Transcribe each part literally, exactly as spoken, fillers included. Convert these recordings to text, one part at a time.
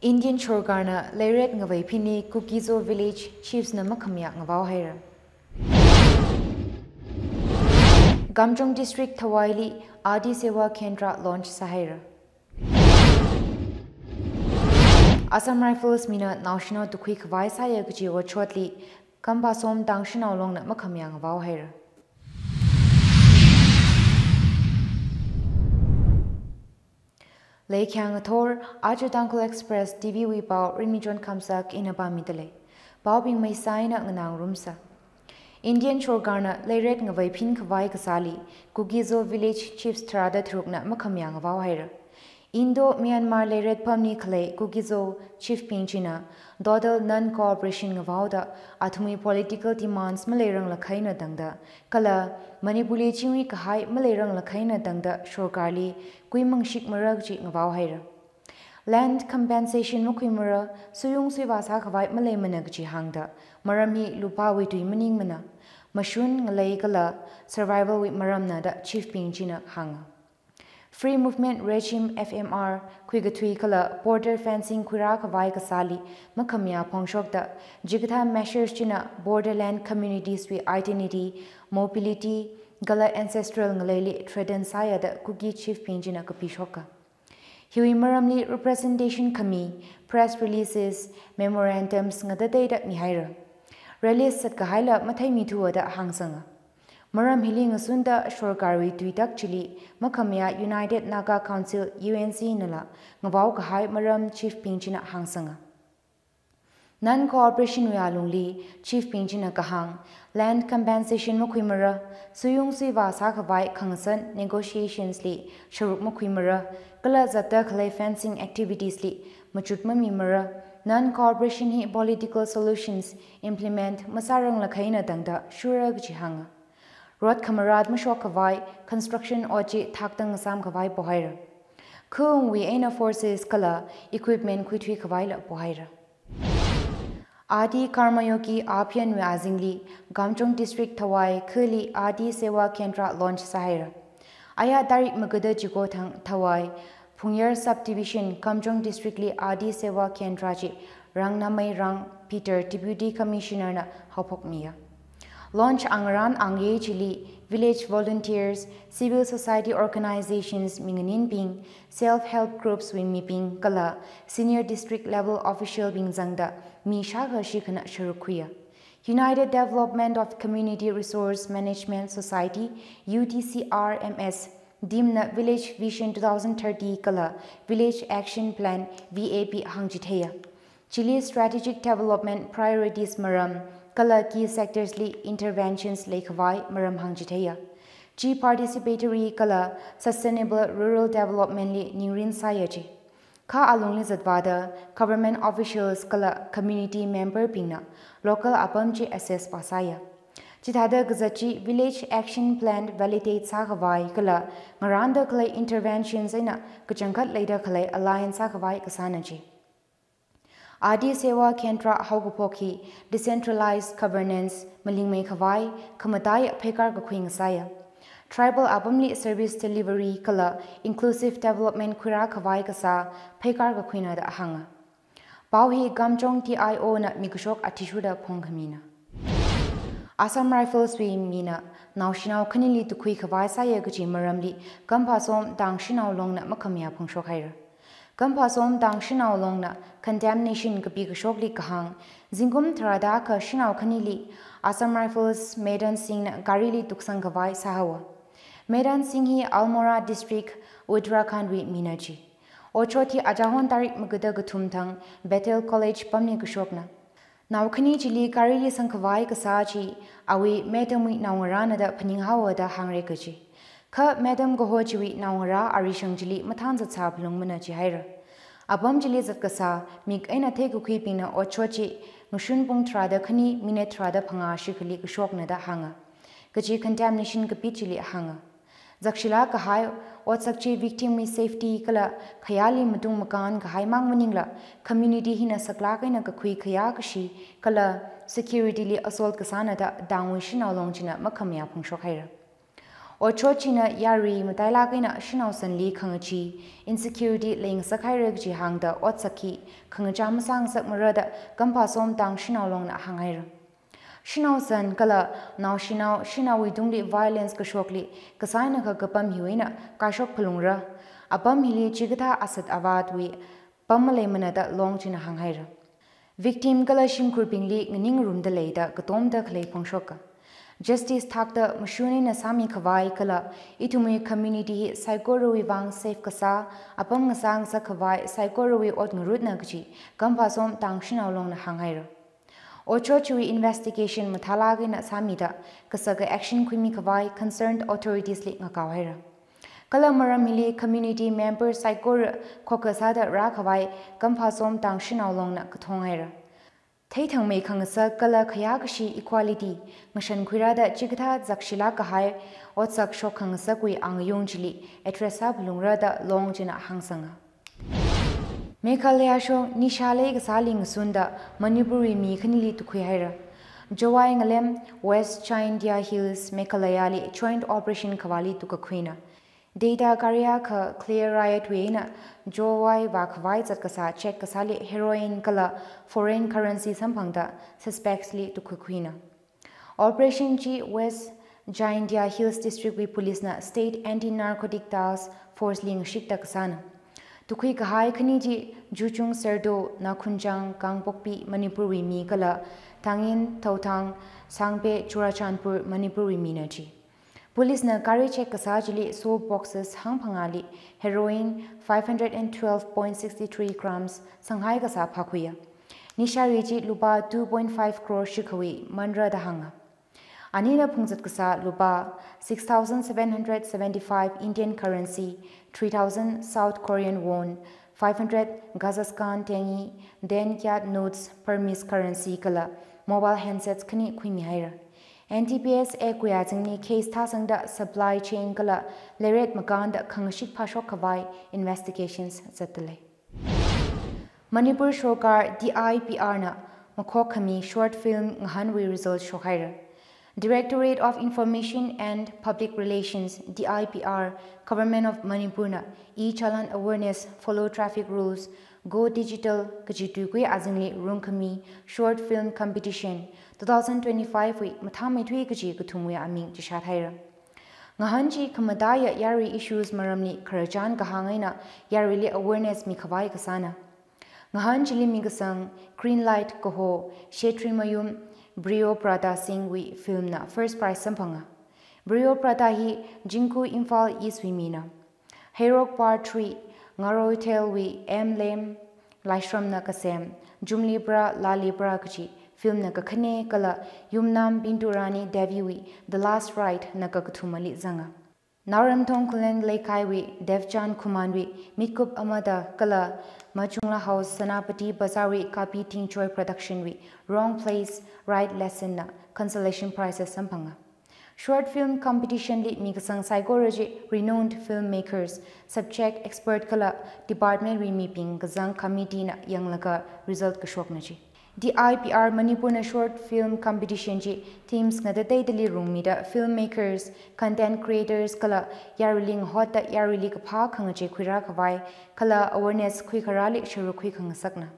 Indian sorkarna leiret ngavei phinli Kuki-Zo village chiefs na makhamayā ngavao haira. Kamjong District Thawai li Adi Seva Kendra launch sāhaira. Assam Rifles mina naoshinao tukhui khavai sāya kaji otshotli Kamphasom Tangshinaolongna makhamayā ngavao haira. Leikhayang ngathor, aja Tangkhul Express T V wui pao Rinmichon Khamsak ina pāmida lei. Paobing maisā eina nganā ngarumsa. Indian sorkarna leiret ngavei phin khavai kasāli Kuki-Zo village chiefs tharāda tharukna makhamayā ngavao haira. Indo-Myanmar leiret pamli khalei Kuki-Zo chief bing china total non-cooperation ngavaoda athumwui political demands maleirang lakhaina tangda kala Manipurli chingri kahai maleirang lakhaina tangda sorkarli kuimangshik mara kaji ngavao haira. Land compensation makhuimara, suyung suivā sākhavai maleimana kaji hāngda maram hi lupāwui tui maningmana, mashun ngalei kala survival wui maramna da chief bing china hānga. Free Movement Regime, F M R, khuikathui kala border fencing khuirā khavai kasāli makhamayā phongshokda, chikathā measures china borderland communities wui identity, mobility, kala ancestral ngaleili threaten sāya da Kuki chief bing china kapishoka. Hiwui maramli representation khami, press releases, memorandums ngatateida mihaira. Release zatkahaila matheimithuwa da hāngsanga. Maram hili ngasunda sorkarwui tuitak chili makhamayā United Naga Council, U N C nala ngavao kahai maram chief bing china hāngsanga. Non-cooperation wui alungli chief bing china kahāng, land compensation makhuimara, suyung suivā sākhavai khangasan negotiations li sharuk makhuimara, kala zatda khalei fencing activities li machut mamimara, non-cooperation hi political solutions implement masārang lakhaina tangda shura kaji hānga. Road khamarat mashok khavai, construction ot chi thakda ngasām khavai pohaira. Khaungwui eina forces kala equipment khuithui khavaila pohaira. Adi Karmayogi Abhiyan wui azingli Kamjong District Thawai khali Adi Seva Kendra launch sāhaira. Aya tarik magada chiko thang Thawai Phungyar Subdivision, Kamjong District li Adi Seva Kendra chi Rangnamei Rang Peter, Deputy Commissioner na haophokmiya. Launch angarān angayei chili village volunteers, civil society organizations minganinbing, self-help groups wui mibing kala senior district level official bing zangda mi shākha shikhana sharuk khuiya. United Development of Community Resource Management Society, U D C R M S, team na Village Vision two thousand thirty kala Village Action Plan, V A P hāngchitheiya. Chili strategic development priorities maram kala key sectors li interventions leikhavai maram hāngchitheiya. Chi participatory kala sustainable rural development li ningrin sāya chi. Kha alungli zatvāda government officials kala community member bingna local apam chi assess vāsāya. Chithāda kazat chi Village Action Plan validate sākhavai kala ngarānda khalei interventions eina kachangkhat leida khalei align sākhavai kasāna chi. Adi Seva Kendra haokaphok hi decentralized governance malingmei khavai khamataiya pheikar kakhui ngasāya. Tribal apamli service delivery kala inclusive development khuirā khavai kasā pheikar kakhuina da hānga. Pao hi Kamjong T I O na mikashok athishurda phongkhamina. Assam Rifles wui mina naoshinao khanili tukhui khavai sāya kaji maramli Kamphasom Tangshinaolongna makhamayā phongshok haira. Kamphasom Tangshinaolongna condemnation kapi kashokli kahāng, zingkum tharāda akha shanao khanili Assam Rifles Medan Singh na garili tuksang khavai sāhaowa. Medan Singh hi Almora District, Uttarakhand wui mina chi. Otshot hi achahon tarik magada kathum thang Bethel College pamli kashokna. Nao khani chili garili sangkhavai kasā chi awui madam wui naongarāna da phaninghaowa da hāngra kaji. Kha madam kaho chiwui naongarā arishang chili mathān zatsā phalungmana jihaira. Apam chili zatkasā mik eina theikakhuibingna otshot chi ngashun pung tharāda khani minute tharāda phangā shikhali kashokna da hānga. Kaji condemnation kapi chili hānga. Zakshilāk kahai otsak chi victim wui safety kala khayāli matung makān kahai mang maningla community hina saklāk eina kakhui khayā kashi kala security li assault kasāna da Tangwui Shanaolong china makhamayā phongshok haira. Otshot china yarui matailāk eina shanao sanli khangachee, insecurity leingasak haira kaji hāngda otsak hi khangachā masāngasakmara da Kamphasom Tang Shanao Longna hānghaira. Shanao san kala naoshinao, shanaowui tungli violence kashokli kasā eina kha kapam hiwui eina kaishok phalungra. Apam hili chikathā asat avātwui pam maleimana da Long china hānghaira. Victim kala shimkhurbingli nganing ngarumda lei da katomda khalei phongshoka. Justice thakta mashun eina sāmi khavai kala ithumwui community hi saikorawui vang safe kasā, apam ngasāngasak khavai saikorawui ot ngarutna kaji Kamphasom Tang Shanao Longna hānghaira. Otshot chiwui investigation mathālāk eina sāmida kasaka action khuimi khavai concerned authorities li ngakao haira. Kala maram hili community member saikora khokkha sāda rākhavai Kamphasom Tang Shanao Longna kathong haira. Theithangmei khangasak kala khayākashi equality ngashan khuirāda chikathā zakshilāk kahai otsak shok khangasakwui angayung chili address sā phalungra da Long china hāngsanga. Meghalaya shong nisha leikasāli ngasunda Manipurwui mi khanili tukhui haira. Jowai ngalem West Jaintia Hills, Meghalaya li joint operation kavāli tukakhuina. Data kariya kha clear riot wui eina Jowai vākhavai zat kasā check kasāli heroin kala foreign currency samphangda suspects li tukkhuikhuina. Operation chi West Jaintia Hills District wui police na State Anti-Narcotic Task Force li ngashikta kasāna. Tukhui kahai khani chi Juchung Serdo, Nakhunchang, Kangpokpi, Manipurwui mi kala Thangin, Thouthang, Sangpe, Churachandpur, Manipurwui mina chi. Police na gari check kasā chili soap boxes hangphangāli heroin five hundred and twelve point six three grams sanghai kasā phākhuiya. Nisha ri chi lupā two point five crore shikhawui manra da hānga. Anina phungzat kasā lupā six thousand seven hundred seventy-five Indian currency, three thousand South Korean won, five hundred Kazakhstan tenge, ten kyat notes, Burmese currency kala mobile handsets khani khuimi haira. N D P S Act wui azingli case thāsangda supply chain kala leiret makānda khangashik phāshok khavai investigations zatdalei. Manipur Sorkar D I P R na makhok khami short film ngahānwui result shokhaira. Directorate of Information and Public Relations, D I P R, Government of Manipur na e-challan awareness, follow traffic rules, go digital kaji tuikui azingli rungkhami short film competition two thousand twenty-five wui mathāmeithui kaji kathumwui aming chishat haira. Ngahān chi khamataiya yarui issues maramli khararchan kahāng eina yaruili awareness mikhavai kasāna. Ngahān chili mikasang Green Light kaho Shetri Mayum Priyobrata Singh wui film na first prize samphanga. Priyobrata hi Jingku, Imphal East wui mina. Heirok Part three, Ngaroithel wui M Lem Laishram na kasem Jumlibra Lalibra kaji film na kakhane kala Yumnam Binturani Devi wui The Last Ride na kakathumali zanga. Naoramthong Khullen Leikai wui Devchan Khuman wui Mitkup Amada kala Machungla House Senapati Bazar wui Kapi Tingchoi Production wui Wrong Place, Right Lesson na consolation prizes samphanga. Short film competition li mikasang saikora chi renowned filmmakers, subject expert kala department wui mibing kazang committee na yanglaga result kashokna chi. D I P R Manipur na short film competition chi themes ngatateidali rungmida filmmakers, content creators kala yaruili ngahotda yaruili kaphā khangachei khuirā khavai kala awareness khuikharāli sharuk khui khangasakna.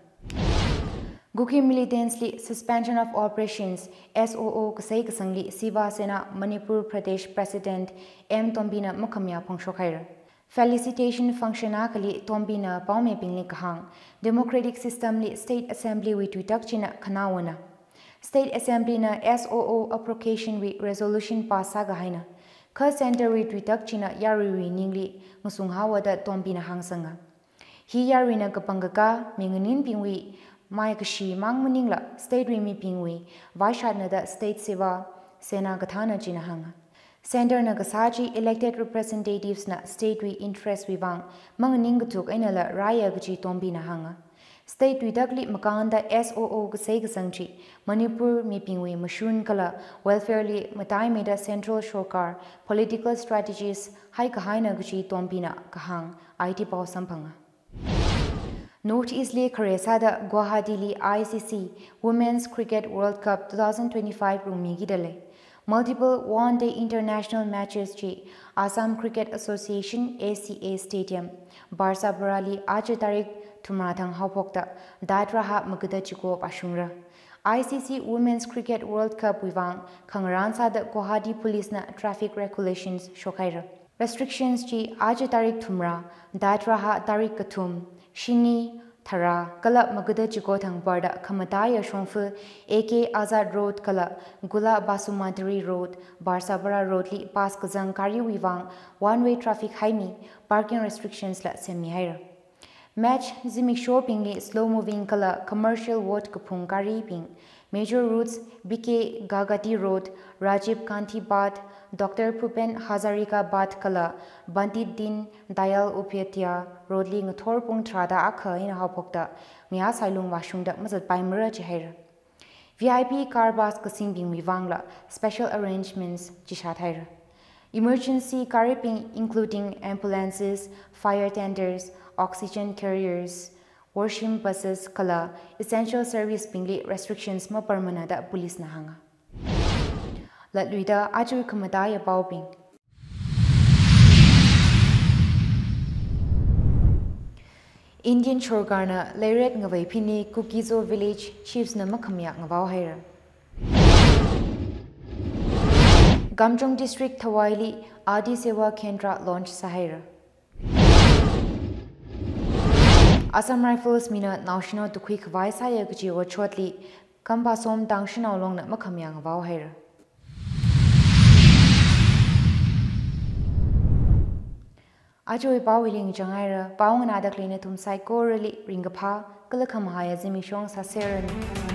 Kuki militants li Suspension of Operations, S O O, kasei kasangli Siva Sena Manipur Pradesh President M Tombina makhamayā phongshok haira. Felicitation function akhali Tombina paomibingli kahāng, democratic system li State Assembly wui tuitak china khanaowana. State Assembly na S O O abrogation wui resolution pass sākahaina. Kha Centre wui tuitak china yaruiwui ningli ngasunghaowa da Tombina hāngsanga. Hi yaruina kapangkakā, minganinbingwui maikashi mang maningla, state wui mibingwui vaishatna da State Siva Sena kathāna china hānga. Centre na kasā chi elected representatives na state wui interest wui vang manganing kathuk einala rāya kaji Tombina hānga. State tuitakli makānda S O O kasei kasang chi Manipur mibingwui mashun kala welfare li mataimeida Central Sorkar political strategies haikahaina kaji Tombina kahāng I T pao samphanga. North East li khare sāda Guwahati li I C C Women's Cricket World Cup two thousand twenty-five rungmikida lei. Multiple one-day international matches chi Assam Cricket Association, A C A Stadium, Barsaparali aja tarik thumrā thang haophokta date rāhā magada chiko vāshungra. I C C Women's Cricket World Cup wui vang khangarān sāda Guwahati Police na traffic regulations shokhaira. Restrictions chi aja tarik thumrā, date rāhā tarik kathum, shini, tharā, kala magada chiko thang barda khamataiya shongfa A K Azad Road kala Gula Basumatary Road, Barsapara Road li pass kazang gari wui vang one-way traffic haimi, parking restrictions la semmihaira. Match zimikshobingli slow moving kala commercial ward kaphung garibing, major routes B K Gagati Road, Rajiv Gandhi Path, Doctor Bhupen Hazarika Path kala Pandit Deen Dayal Upadhyaya Road li ngathor pung tharāda akha eina haophokta ngayā sailung vāshungda mazatpaimara jihaira. V I P car pass kasingbingwui vangla special arrangements chishat haira. Emergency garibing including ambulances, fire tenders, oxygen carriers, washroom buses kala essential service bingli restrictions maparmana da police na hānga. Latluida aja khamataiya paobing. Indian sorkarna Lairet ngavei phini Kuki-Zo village chiefs na makhamayā ngavao haira. Kamjong District Thawai li Adi Seva Kendra launch sāhaira. Assam Rifles mina naoshinao tukhui khavai sāya kaji otshotli Kampasom Tangshinaolong na makhamayā ngavao haira. Ajawui pao hili ngachang haira, pao nganāda khalei nathum saikorali ringkaphā kala khamahaiya zimiksho sāseranu.